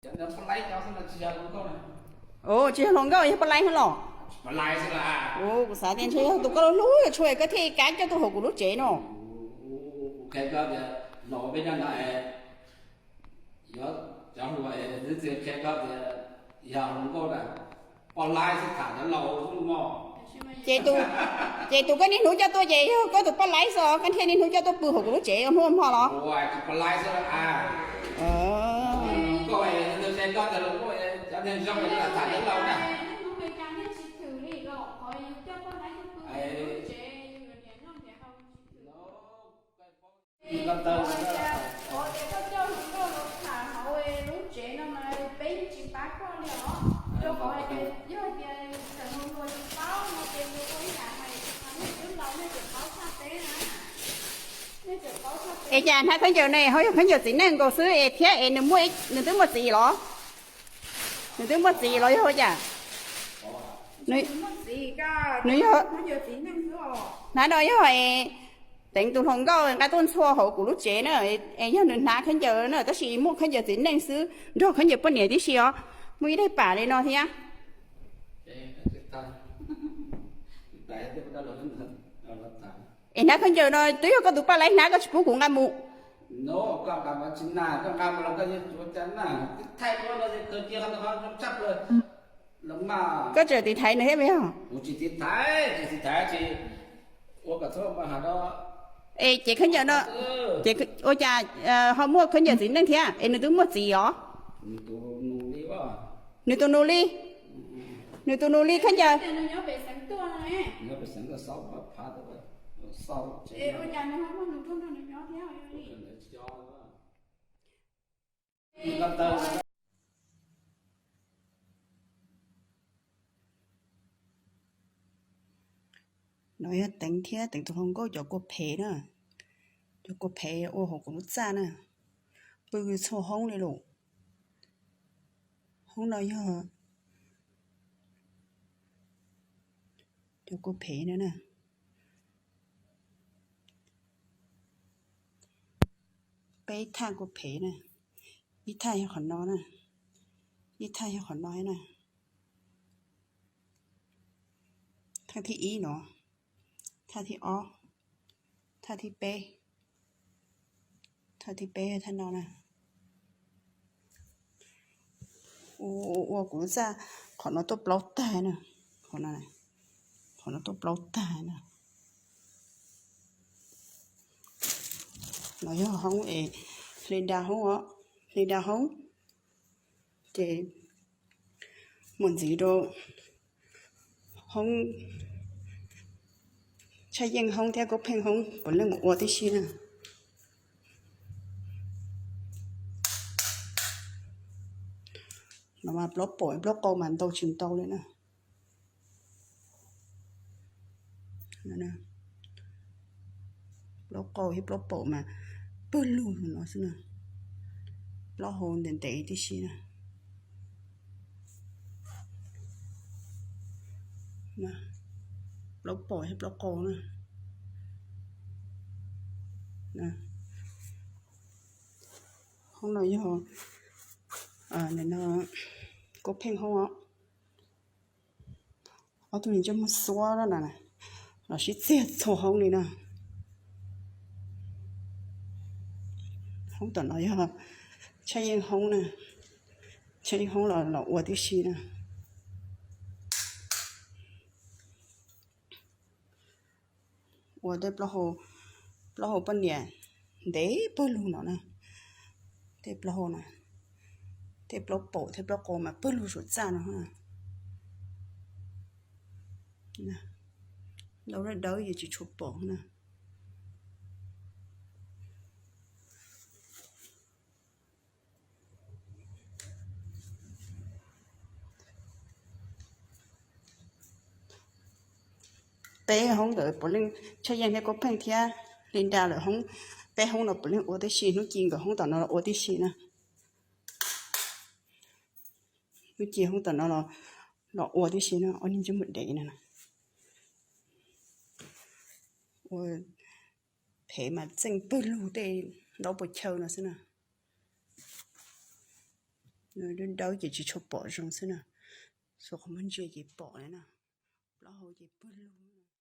Tsis yog hluas nkauj, yog poj laib xwb los? Kuv xav tias ntshe yog tus koj hlub hlub yuav tshuav koj thiaj kav coj tuaj hauv kuv lub tsev no. Qhia koj tias los peb nyob no, yuav cov hluas, twb txiv qhia koj tias yog hluas nkauj na, poj laib xwb tham cov laus xwb mog. Ces tus koj niaj hnub coj tuaj ces yog koj tus poj laib xwb, koj thiaj niaj hnub coj tuaj pw hauv kuv lub tsev ua hnub ua hmo los? Poj laib xwb. Koj, koj tias hluas nkauj, cov niag zoo tham cov laus na. Es cas hnab khaub ncaws ne ho yog khaub ncaws txiv neej nkaus xwb es thiab es nws muaj, nws twb muaj txiv los? Nws twb muaj txiv los yog ua cas? Nws yog, hnab no yog teev tus hluas nkauj nqa tuaj ntxhua hauv kuv lub tsev na, es yog nws hnav khaub ncaws na, tab sis muaj khaub ncaws txiv neej xwb nrog khaub ncaws poj niam tib si os. Muaj ib daim pam li no thiab. Es hnab khaub ncaws no twb yog koj tus poj laib hnab, koj tsis pub kuv nqa mus. Koj tseem tiv thaiv nws thiab puas yog? Es ces khaub ncaws no, ces ua cas ho muaj khaub ncaws txiv neej thiab es nws twb muaj txiv os? Nws tus nus li, nws tus nus li khaub ncaws. No yog teev thiab teev tus hluas nkauj cov kua phem na, cov kua phem ua hauv kuv lub txaj na, pw txhua hoob li lawm. Hoob no yog cov kua phem no na. Peb thaj kua phem na, ib thaj yog qhov no na, ib thaj yog qhov no na. Thaj thib ib no, thaj thib ob, thaj thib peb, thaj thib peb thaj no na. Ua kuv lub txaj qhov no tuaj plaub tag na, qhov no, qhov no tuaj plaub tag na. No yog hoob es hli nra hoob os, hli nra hoob ces mus ntxiv rau hoob, tshaj yeej hoob thiab koob pheej hoob puav leej mus ua tib si na. No mas plaub paum plaub qau mas ntau tsis ntau li na. Plaub qau thiab plaub paum mas pawg lug no xwb na. Plaub hau ntev ntev tib si na. Plaub paum thiab plaub qau na. Hoob no yog, no, koob pheej hoob os. Ob tug ntsej muag xuab na, los sib txiag txhua hoob li na. Hoob tom no yog tshaj yeej hoob na, tshaj yeej hoob los los ua tib si na. Ua tej plaub hau poj niam ntev pawg lug no na, tej plaub hau na, tej plaub paum thiab plaub qau mas pawg lug saum txaj no. Laus dawb dawb yeej tsis tshua pom na. Peb hoob ntawd puav leej tshaj yeej thiab koob pheej thiab hli nra lawm hoob, peb hoob no puav leej ua tib si, hnub ci nkawd hoob tom no los ua tib si na. Hnub ci hoob tom no los ua tib si na, ob niag ntsej muag dev no. Ua phem mas txeej pawg lug tej ntaub pua chaw no xwb na. Dawb dawb ces tsis tshua pom zoo xwb na. Xuas qhov muag ntsia ces pom na. Plaub hau ces pwg lug.